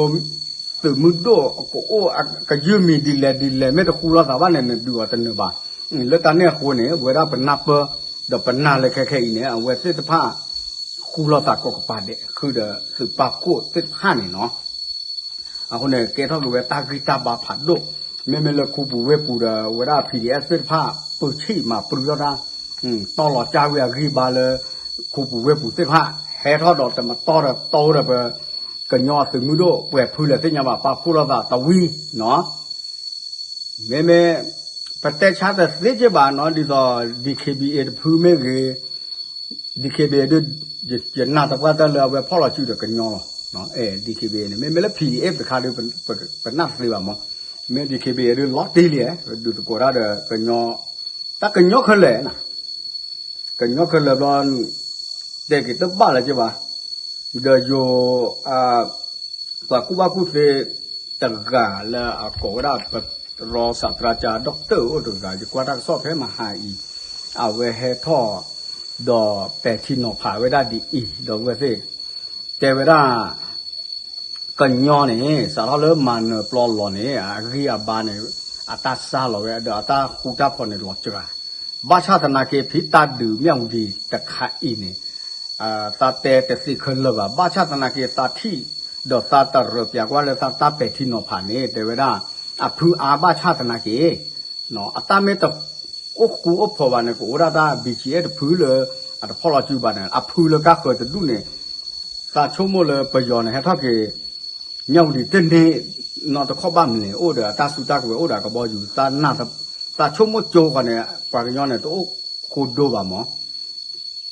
သုးမုၢ်ဒိၣ်ကအိၣ် ကယုၢ်မံၤဒ်လဲၣ်ဒ်လဲၣ် မ့ၢ်တဃူလိာ်သးဘၣ်န့ၣ် နဒုးအီၤတနၢၤဘၣ်. လၢတၢ်န့ၣ်အဃိန့ၣ် ဝဲဒၣ်ပနၢ်ပၢၢ် ဒီးပနၢ်လၢခဲခဲအံၤန့ၣ် အဝဲသ့ၣ်တဖၣ် ဃူလိာ်သးကီၢ်ကပၤဒဲး ဃုာ်ဒီးသုးပာ်ဖှိၣ်သ့ၣ်တဖၣ်န့ၣ်နီၤ. အဃိန့ၣ် ကဲထီၣ်က့ၤဝဲတၢ်ဂံၢ်တၢ်ဘါဖးဒိၣ်, မ့မ့ၢ်လၢခူပူၤဝ့ၢ်ပူၤဒီး ဝဲဒၣ် P D F သ့ၣ်တဖၣ် ပၢဆံၣ်မၤပြူထီၣ်တၢ်, တီၢ်လီၤကၢ်ဝဲအဂံၢ်ဘါလၢ ခူပူၤဝ့ၢ်ပူၤသ့ၣ်တဖၣ် ဟဲထီၣ်ဒီးတမတီၢ်ဒီးတီၢ်ဒီးပ ကညီအသုးမုၢ်ဒိၣ်ပှဲၤဖုလၢာ်သ့ၣ်ညါဘၣ် ပာ်ဖှိၣ်လိာ်သးတဝံၤနီၤ. မ့မ့ၢ် ပတဲဆါတသ့က့ဘၣ်နီၤ, ဒ်သိး D K B A တဖုမ့ၢ်ဂ့ၤ, D K B A ဒုး ယနာ်သပှၢ်တၢၢ်လၢအဝဲဖီၣ်လီၤစုဒီးကညီလီၤ. D K B A န့ၣ် မ့မ့ၢ်လၢ P D F တခါဒီး ပနၢ်တသ့ဘၣ်မး, မ့ၢ် D K B A ဒုးလီၤတံၢ်လံ, ဒုးသကိးတၢ်ဒီးကညီ, တၢ်ကညီခဲလၢာ်နၤ ကညီခဲလၢာ်ဘျီ တဲက့ၤတဘၣ်လၢၤက့ဘၣ်, ဒီးယိၤ ပှၤကူၣ်ဘၣ်ကူၣ်သ့ တဂၤလၢအကိးဝဲဒၣ် ပရၢစးတြၢကၠၢ ဒီကတၢၢ်အိၣ်တဂၤ ယကွၢ်တၢ်ကစီၣ်ဖဲမဟါအံၤ အဝဲဟဲထီၣ် ဒီးပဲာ်ထံနီၤဖးဝဲဒၣ်ဒ်အံၤ ဒီပုၢ်ဝဲၢ်သ့ၣ် တဲဝဲဒၣ် ကညီန့ၣ် စးထီၣ်လၢမၤနၢၤပျီလီၤန့ၣ် အဂံၢ်အဘါန့ၣ် အတၢ်စၢ်လီၤဝဲ ဒီးအတၢ်ဃူတၢ်ဖိးန့ၣ်လီၤစှၤ ဘၣ်ဆၣ်သနာ်က့ ဖံးတၢ်ဒုးမၠၣ်ဝတံၤတခါအံၤန့ၣ် သးတဲတသ့ခဲလၢာ်ဘၣ်. ဘၣ်ဆၣ်သနာ်က့ သးထံၣ် ဒီးသးတရၢးပၠးကွၢ်လၢသးတၢ်ပဲာ်ထံနီၤဖးန့ၣ် တဲဝဲဒၣ် အဖုအါဘၣ်ဆၣ်သနာ်က့ အတၢ်မ့ၢ်တအိၣ်ဃူအိၣ်ဖိးဘၣ်န့ၣ် ကအိၣ်ဒၣ်တၢ် ဘံၣ်ကံအဲၣ် တဖုလၢ အတဖီၣ်လီၤစုဘၣ်န့ၣ် အဖုလၢကါဃၢၤတဒူၣ်န့ၣ် သးဆိကမိၣ်လၢပယီၤန့ၣ် ဟဲထီၣ်က့ၤ မၠၣ်ဝတံၤတန့ၢ်နီတခီၣ်ဘၣ်မနုၤလဲၣ် အိၣ်ဒီးအတၢ်စုတၢ်ကဝဲၤ အိၣ်ဒီးအကဘီယူၤ သးဆိကမိၣ်ကၠိဃီန့ၣ် ပှၤကညီန့ၣ် တအိၣ်ဃူဒိဘၣ်မး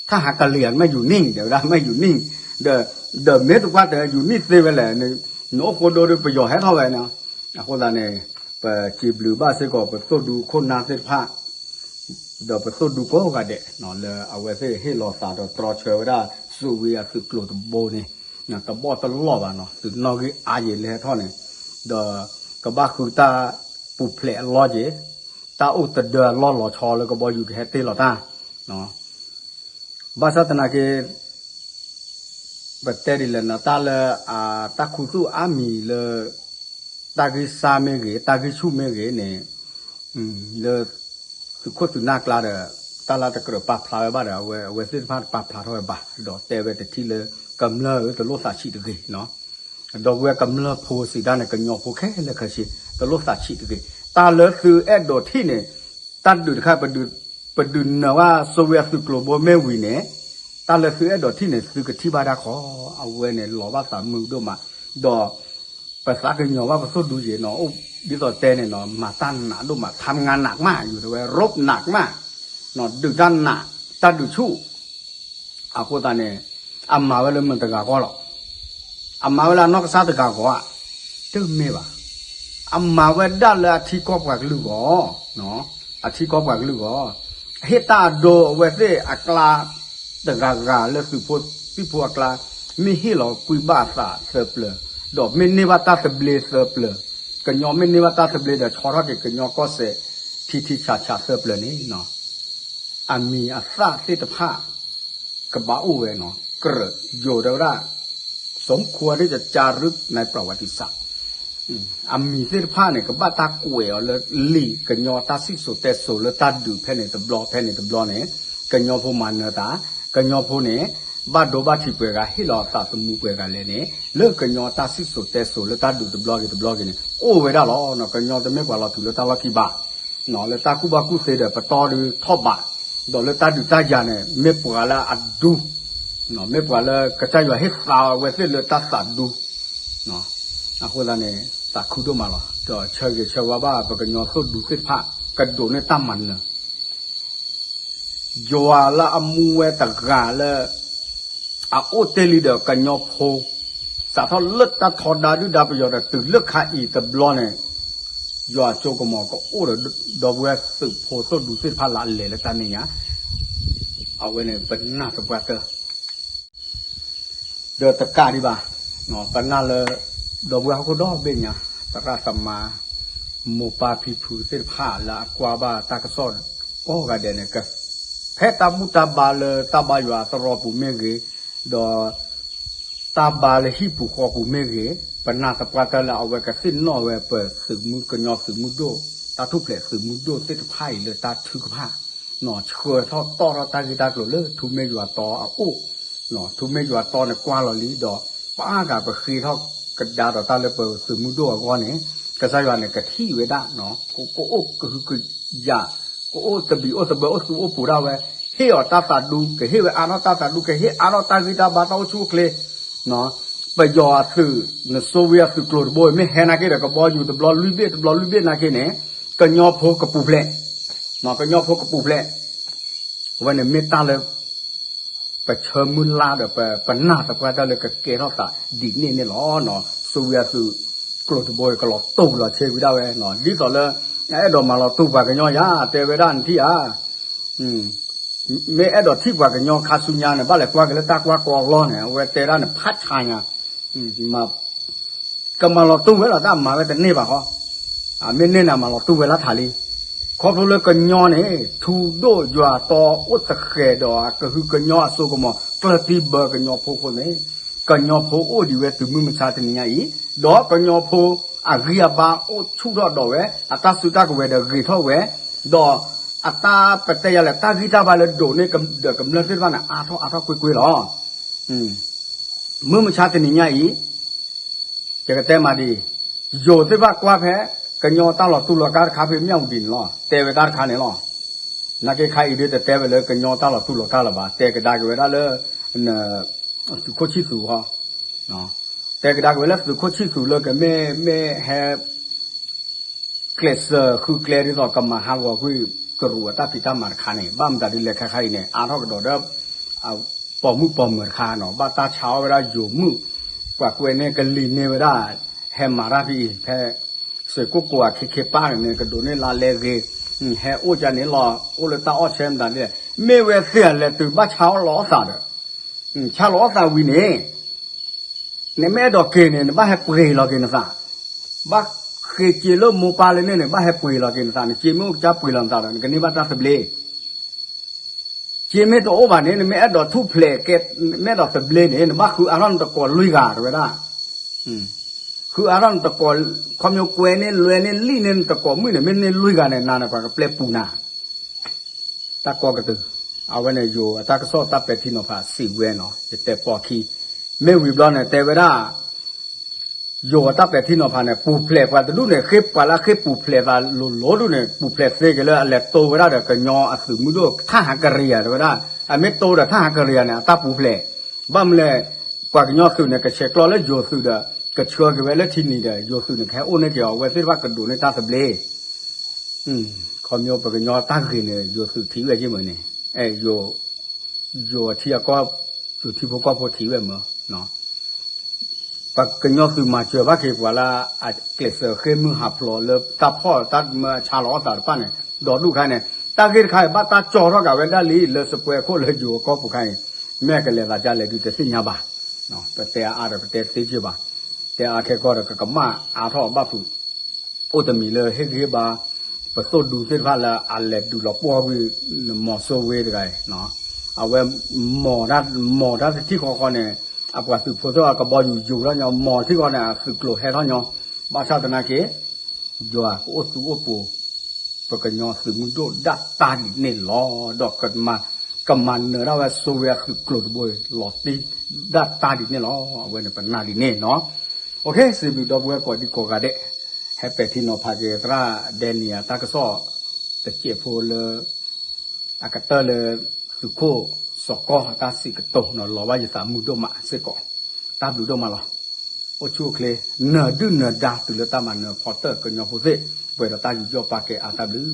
ထၣ်ဟးကလံၤဧါ မ့ၢ်ယူၤနံၣ် တဲဝဲဒၣ် မ့ၢ်ယူၤနံၣ် ဒီး ဒီးမ့ၢ်တကွၢ်တၢ်ယူၤနံၣ်သ့ဝဲလဲၣ် နအိၣ်ဃူဒိဒီးပယီၤဟဲထီၣ်ဝဲန့ၣ် အဃိသတးန့ၣ် ပစံးဘျုးဘၣ်စ့ၢ်ကီး ပသိၣ်ဒူခိၣ်နၢ်သ့ၣ်တဖၣ် ဒီးပသိၣ်ဒူကိးဂၤဒဲး လၢအဝဲသ့ၣ်ဟ့ၣ်လီၤသးဒီးတြီဆၢဝဲဒၣ် စူးဝံအသုးကျိၤတဘိန့ၣ် တဘီၣ်တလီၢ်ဘၣ်နီၤ သုးနီၣ်ဂံၢ်အါယံာ်လၢဟဲထီၣ်န့ၣ် ဒီးကဘၣ်ဃုတၢ်ပူၤဖျဲးအလီၢ်က့ၤ တၢ်အိၣ်သဒၢအလီၢ်လီၤဆီလၢကဘီယူၤကဟဲတ့ၢ်လီၤတၢ် ဘၣ်ဆၣ်သနာ်က့ ပတဲဒ်လဲၣ်နီၤ တၢ်လၢ တၢ်ခူသူၣ်အါမံၤလၢ တၢ်ဂံၢ်စၢ်မ့ၢ်ဂ့ၤ တၢ်ဂံၢ်ဆူၣ်မ့ၢ်ဂ့ၤန့ၣ် လၢ သုးခိၣ်သုးနၢ်ကျါဒီး တၢ်လၢတကြၢးပာ်ဖျါဝဲဘၣ်ဒီး အဝဲသ့ၣ်တဖၣ်ပာ်ဖျါထီၣ်ဝဲဘၣ် ဒီးတဲဝဲတထံၣ်လၢ ကမျၢၢ်ဧၢ တလိၣ်သးဆံးတဂ့ၤနီၤ ဒီပုၢ်ဝဲၢ်ကမျၢၢ်ဖိစံးတၢ်န့ၣ် ကညီဖိခဲလၢာ်ခဲဆ့ တလိၣ်သးဆံးတဂ့ၤ တၢ်လၢသုအဲၣ်ဒိးထံၣ်န့ၣ် တၢ်ဒုးတခါ ပဒုးနၢၤဝဲ စူးဝံအသုးကျိၤဘိမ့ၢ်ဝံၤန့ၣ် တၢ်လၢသုအဲၣ်ဒိးထံၣ်န့ၣ် သုကထံၣ်ဘၣ်တၢ်ခီ အဝဲန့ၣ်လီၤဘၣ်သးမုာ်ဒိၣ်မး ဒီး ပသးကညီၤဘၣ်ပသိၣ်ဒူက့ၤနီၤ အိၣ်ဒ်သိးတဲန့ၣ်နီၤ မၤတၢ်နးဒိၣ်မး ထါမငါနးကမၣ် ယူၤတဲဝဲ ရိးနးကမၣ် ဒုးတၢ်နး တၢ်ဒုးဆူၣ် အဃိသတးန့ၣ် အမၤဝဲလၢမတၤတဂၤဂီၢ်လီၤ အမၤဝဲလၢအနီၢ်ကစၢ်တဂၤဂီၢ်ဧါ တမ့ၢ်ဘၣ် အမၤဝဲဒၣ်လၢအထံကီၢ်ပှၤကလုာ်ဂီၢ် အထံကီၢ်ပှၤကလုာ်ဂီၢ် ဟ့ၣ်တၢ်အဒိအဝဲသ့ၣ်အကျါ တဂၤဂၤလၢသုးဖိသံၣ်ဖိအကျါ မ့ၢ်ဟ့ၣ်လီၤကွံဘၣ်အသးသၢပျၢၤ ဒီးမ့ၢ်န့ၢ်ဘၣ်တၢ်သဘျ့သၢပျၢၤ ကညီမ့ၢ်န့ၢ်ဘၣ်တၢ်သဘျ့ဒီး ဆီထီၣ်က့ၤကညီကီၢ်စဲၣ် ထံထံဆးဆးသၢပျၢၤန့ၣ် အမံၤအသၣ်သ့ၣ်တဖၣ် ကဘၣ်အိၣ်ဝဲနီၤ ကြၢးယိၤတဲဝဲဒၣ် สมควรที่จะจารึกในประวัติศาสตร์ အမံၤသ့ၣ်တဖၣ်န့ၣ် ကဘၣ်တၢ်ကွဲးအီၤလၢလံာ်ကညီတၢ်စံၣ်စိၤတဲစိၤ လၢတၢ်ဒုးဖဲန့ၣ်တဘျီ ဖဲန့ၣ်တဘျီန့ၣ် ကညီဖိမၤနၢၤတၢ် ကညီဖိန့ၣ် ဘၣ်ဒိဘၣ်ထံးပှဲၤဂၤ ဟ့ၣ်လီၤအသးသမူပှဲၤဂၤလဲၣ်န့ၣ် လၢကညီတၢ်စံၣ်စိၤတဲစိၤလၢတၢ်ဒုးတဘျီဂ့ၤတဘျီဂ့ၤန့ၣ် အိၣ်ဝဲဒၣ်လီၤ. ကညီတမ့ၢ်ပှၤလီၤတုၤလၢတၢ်လီၢ်ခံဘၣ် လၢတၢ်ကူၣ်ဘၣ်ကူၣ်သ့ဒီးပတီၢ်ဒုးထီၣ်ဘး ဒီးလၢတၢ်ဒုးတၢ်ယၤန့ၣ် မ့ၢ်ပှၤလၢအဒူ မ့ၢ်ပှၤလၢကစၢ်ယွၤဟ့ၣ်သါအဝဲသ့ၣ်လၢတၢ်သးဒူ အဃိသတးန့ၣ် သးခုဒိၣ်မးလီၤ. ဒီးဆၢဂ့ၤဆၢဝါဘၣ် ပကညီသိၣ်ဒူသ့ၣ်တဖၣ် ကဒိးန့ၢ်တၢ်မၤနၢၤ ယွၤလၢအမူဝဲတဂၤလၢ အအိၣ်တ့ၢ်လံဒီးကညီဖိ စးထီၣ်လၢတၢ်ထီဒါဒုၣ်ဒါပယီၤဒီးတုၤလၢခါအံၤတဘျီန့ၣ် ယွၤအစိကမီၤကအိၣ်ဒီး ဒီပုၢ်ဝဲၢ်သုးဖိသိၣ်ဒူသ့ၣ်တဖၣ်လၢအလဲၤလၢတၢ်မဲာ်ညါ အဝဲန့ၣ် ပနာ်သပှၢ်တၢၢ် ဒီးတကးဒံးဘၣ် ပနာ်လၢ ဒီပုၢ်ဝဲၢ်ဟီၣ်ခိၣ်ဒီဘ့ၣ်ညါ သရၣ်သမါ မိၢ်ပၢ်ဖံဖုသ့ၣ်တဖၣ်လၢအကွၢ်ဘၣ်တၢ်ကစီၣ်ကိးဂၤဒဲးန့ၣ် ဖဲတၢ်ဘူၣ်တၢ်ဘါလၢတၢ်ဘါယွၤအသရိာ်ပူၤမ့ၢ်ဂ့ၤ, ဒီး တၢ်ဘါလၢဟံၣ်ပူၤဃီပူၤမ့ၢ်ဂ့ၤ, ပနာ်သပှၢ်တၢၢ်လၢအဝဲကသ့ၣ်နီၣ်ဝဲပသုးမုၢ်ကညီသုးမုၢ်ဒိၣ်, တၢ်ထူၣ်ဖျဲးသုးမုၢ်ဒိၣ်သ့ၣ်တဖၣ်အံၤလၢတၢ်ထုကဖၣ် ဆှၢထီၣ်တီၣ်ထီၣ်တၢ်ဂ့ၢ်တၢ်ကျိၤလၢထူမ့ၢ်ယွၤတီအအိၣ်, ထူမ့ၢ်ယွၤတီန့ၣ်ကွၢ်လီၤလံဒီး ပှၤဂၤပဃ့ထီၣ်ကဒါဒီးတၢ်လၢပသုးမုၢ်ဒိၣ်အဂီၢ်န့ၣ် ကစၢ်ယွၤန့ၣ်ကထံၣ်ဝဲဒၣ်, ကအိၣ်ကဟုကယာ်, ကအိၣ်သဘံၣ်အိၣ်သဘၢအိၣ်သူအိၣ်ပူၤဒၣ်ဝဲ, ဟ့ၣ်အီၤတၢ်သးဒူ, ကဟ့ၣ်ဝဲအါထီၣ်တၢ်သးဒူ, ကဟ့ၣ်အါထီၣ်တၢ်ဂံၢ်တၢ်ဘါတၢ်အိၣ်ဆူၣ်အိၣ်ချ့ ပယီၤအသုး, နစိဝ့အသုးကျိၤတဘိ မ့ၢ်ဟဲနာ်က့ဒီးကဘီယူၤတဘျီလွံၢ်ဘ့ၣ်တဘျီလွံၢ်ဘ့ၣ်နာ်က့န့ၣ်, ကညီဖိကပူၤဖျဲး, ကညီဖိကပူၤဖျဲး, အဝဲန့ၣ်မ့ၢ်တၢ်လၢ ပဆၢမုၢ်လၢ်ဒီးပနာ်သပှၢ်တၢၢ်လၢကကဲထီၣ်သးဒ်န့ၣ်န့ၣ်လီၤ. စိဝ့အသုးကျိၤတဘိကလီၤတူာ်လီၤဆဲးဝံၤဒၣ်ဝဲ, ဒ်သိးလၢ အဲၣ်ဒိးမၤလီၤတူာ်ပှၤကညီယၤ တဲဝဲဒၣ်နထံၣ်ဧါ, မ့ၢ်အဲၣ်ဒိးထံၣ်ပှၤကညီခါဆူညါန့ၣ် ဘၣ်လဲၤကွၢ်က့ၤလၢတၢ်ကွၢ်ကီလီၢ်န့ၣ် အဝဲတဲဒၣ်န့ၣ် ဖးဆါညါ, မၤ ကမၤလီၤတူၢ်ဝဲလီၤ တၢ်မၤဝဲတန့ၢ်ဘၣ်ဃီ, မ့ၢ်န့ၢ်န့ၣ် မၤလီၤတူၢ်ဝဲလၢထးလံ. ခီဖျိလၢကညီန့ၣ် ထူဒိၣ်ယွၤတီအိၣ်တဃဲၤဒီး အကဟုကညီအစိကမီၤ ကျၢၢ်တံၢ်ဘၢကညီဖိအဃိန့ၣ်, ကညီဖိအိၣ်ဒံးဝဲတုၤမုၢ်မဆါတနံၤညါအံၤ, ဒီးကညီဖိအဂံၢ်အဘါအိၣ်ဆူၣ်ထီၣ်ဒီးဝဲ, အတၢ်စုတၢ်ကဝဲၤဒီးဂ့ၤထီၣ်ဝဲ, ဒီးအတၢ်ပတဲယၤလဲၣ် တၢ်ဂံၢ်တၢ်ဘါလၢဒိးန့ၢ်ဒီးကမျၢၢ်သ့ၣ်တဖၣ်န့ၣ် အါထီၣ်အါထီၣ်ကွ့ၢ်ကွ့ၢ်လီၤ. မုၢ်မဆါတနံၤညါအံၤ, ယကတဲမးဒ်အံၤ, ယိၤသ့ၣ်တဖၣ်ကွၢ်ဖဲ ကညီတၢ်လီၤတူၢ်လီၤကာ်တခါဖဲမၠၣ်ဝတံၤန့ၣ်လီၤ, တဲဝဲတၢ်တခါန့ၣ်လီၤ. နာ်က့ခါအံၤဒ်တတဲဝဲလၢကညီတၢ်လီၤတူၢ်လီၤကာ်လၢၤဘၣ်, တဲကဒါက့ၤဝဲဒၣ်လၢ သုးခိၣ်ဆံၣ်သူးဃီ, တဲကဒါက့ၤဝဲလၢသုးခိၣ်ဆံၣ်သူးလၢကမ့ၢ်မ့ၢ်ဟဲ ကျဲးစၢးဃုကျဲဒ်သိးကမၤဟးဂီၤကွံာ်ကရူၢ်အတၢ်ဖံးတၢ်မၤတခါန့ၣ်, ဘၣ်မတၤဒ်လဲၣ်ခဲခါအံၤန့ၣ် အါထီၣ်ကဒီးဒီး ပိာ်မုၣ်ပိာ်မၢၤတခါနီၤ, ဘၣ်တၢ်ဆါအီၣ်ဝဲဒၣ်ယိၤမုၣ်, ပှၤကွဲးန့ၢ်ကလံၤန့ၢ်ဝဲဒၣ်, ဟဲမၤတၢ်ဖဲအံၤ ဖဲ စွ့ၣ်ကိၣ်ကိးအခ့ခ့ပၢ်န့ၣ် ကဒိးန့ၢ်လါလဲဂ့ၤ, ဟဲအိၣ်ကန့ၣ်လီၤ, အိၣ်လၢတၢ်အီၣ်ဆၢမတၤဒ်လဲၣ်, မ့ၢ်ဝဲသ့ၣ်အလဲၤတုၤဘၣ်ဆါအီၣ်လီၤအီၣ်သးဒီး, ဆါလီၤအီၣ်သးဝံၤန့ၣ် နမ့ၢ်အဲၣ်ဒိးက့ၤန့ၣ် နဘၣ်ဟဲပှ့ၤလီၤက့ၤနသး, ဘၣ်ဃ့စ့လၢမိၢ်ပၢ်လၢန့ၣ်န့ၣ် ဘၣ်ဟဲပှ့ၤလီၤက့ၤနသး, နစ့မ့ၢ်အိၣ်ကစၢ်ပှ့ၤလီၤနသးဒီး နကန့ၢ်ဘၣ်တၢ်သဘျ့, စ့မ့ၢ်တအိၣ်ဘၣ်န့ၣ် နမ့ၢ်အဲၣ်ဒိးထူၣ်ဖျဲးကဲ, မ့ၢ်အဲၣ်ဒိးသဘျ့န့ၣ် နဘၣ်ဃုအါထီၣ်နတကိးလွံၢ်ဂၤတဲဝဲဒၣ်, ဃုအါထီၣ်နတကိး, ခီဖျိကွဲန့ၢ်လွဲန့ၢ်လံၣ်န့ၢ်နတကိးမုၣ်န့ၣ် မ့ၢ်န့ၢ်လွံၢ်ဂၤန့ၣ် နၤန့ၣ်ပှၤကပျဲပူၤနၤ တၢ်ကီကတုၤ, အဝဲန့ၣ်ယိၤအတၢ်ကစီၣ်တၢ်ပဲာ်ထံနီၤဖးစံးဝဲနီၤ, ယတဲပိာ်ခံ, မ့ၢ်ဝံၤဘျီန့ၣ် တဲဝဲဒၣ်, ယိၤအတၢ်ပဲာ်ထံနီၤဖးန့ၣ် ပူၤဖျဲးပှၤတဒူၣ်န့ၣ် ဃ့ပှၤလၢအဃ့ပူၤဖျဲးသးလိၤလိၤဒူၣ်န့ၣ် ပူၤဖျဲးသ့က့ၤလၢအလဲၤတိဝဲဒၣ်ဒီးကညီအသုးမုၢ်ဒိၣ်ထၣ်ဟးကရံၤယၤတဲဝဲဒၣ်, အမ့ၢ်တိဒီးထၣ်ဟးကရံၤယၤန့ၣ် အတၢ်ပူၤဖျဲး, ဘၣ်မနုၤလဲၣ်, ပှၤကညီသုးန့ၣ် ကဆဲးကျိးလၢယိၤသုးဒီး ကဆှၢက့ၤဝဲလၢထံနံၤဒီး ယိၤသုးန့ၣ် ကဟဲအိၣ်န့ၢ်က့ၤအီၤ အဝဲသ့ၣ်တဖၣ်ကဒိးန့ၢ်တၢ်သဘျ့, ခီဖျိပှၤကညီတၢ်ဂ့ၤန့ၣ် ယိၤသုးထံၣ်ဝဲက့ၤမ့ၢ်န့ၣ်, ယိၤထံအကီၢ်, ယိၤထံဖိကီၢ်ဖိထံၣ်ဝဲမ့ၢ် ပှၤကညီသုးမၤစၢၤဘၣ်က့ၤပှၤလၢ အကျဲးစၢးဃ့မုၢ်ဟးဖျိးလၢတၢ်ဖီၣ်တၢ်မၢအဆါလီၤအီၣ်သးတဖၣ်န့ၣ်, ဒီးဒူၣ်ခါန့ၣ် တၢ်ဂ့ၢ်တခါအံၤ ဘၣ်တၢ်ကၠီထီၣ်က့ၤဝဲဒၣ်လံ လၢစပွဲခိၣ်လၢယိၤအကီၢ်ပူၤခါအံၤ, မ့ၢ်ကလဲၤသးဒ်လဲၣ်ဒုးတသ့ၣ်ညါဘၣ်, ပတဲအါဒီးပတဲသ့က့ၤဘၣ်, တဲအါခဲကီၢ်ဒီးကကမၣ်အါထီၣ်ဘၣ်ဖုး အိၣ်တမံၤလၢဟ့ၣ်ဂံၢ်ဟ့ၣ်ဘါ ပသိၣ်ဒူသ့ၣ်တဖၣ်လၢအလဲၤဒုးလီၤပှီၢ်ကွံာ် မီၤစိဝ့တဂၤအံၤ, အဝဲ မီၤတၢ်တထံၣ်ဃီဃီန့ၣ်, အပှၤသုးဖိသ့ၣ်တဖၣ်ကဘီယူၤယူၤထီၣ်ညီ, မီၤထံၣ်ဃီန့ၣ် အသုးကျိၤဟဲထီၣ်ညီ, ဘၣ်ဆၣ်သနာ်က့ ယွၤကအိၣ်သူၣ်အိၣ်ပူၤ ပကညီသုးမုၢ်ဒိၣ်ဒၣ်တၢ်ဒ်န့ၣ်လီၤ. ဒီးကမၤနၢၤဒၣ်ဝဲစိဝ့အသုးကျိၤတဘိ လီၤတံၢ်ဒၣ်တၢ်ဒ်န့ၣ်လီၤ. အဝဲန့ၣ်ပနာ်ဒ်န့ၣ်နီၤ. စံးဘျုးဒီပုၢ်ဝဲၢ်ကိးဒံကိးဂၤဒဲး, ဟဲပဲာ်ထံနီၤဖးက့ၤသရၣ်ဒဲနံယၤတၢ်ကစီၣ်တစဲးဖိလၢ အကတၢၢ်လၢ သုးခိၣ်စီၤကီၢ်တၢ်စံးကတိၤနီၤ လီၤဘၣ်ယသးမုာ်ဒိၣ်မးစ့ၢ်ကီး. တၢ်ဘျုးဒိၣ်မးလီၤ. အိၣ်ဆူၣ်အိၣ်ချ့ နၢၤဒုၣ်နၢၤဒါတုၤလၢတၢ်မၤနၢၤဖီတၢၣ်ကညီဖိသ့ၣ် ပှဲၤဒီးတၢ်ယူးယီၣ်ပာ်ကဲအါတၢ်ဘျုး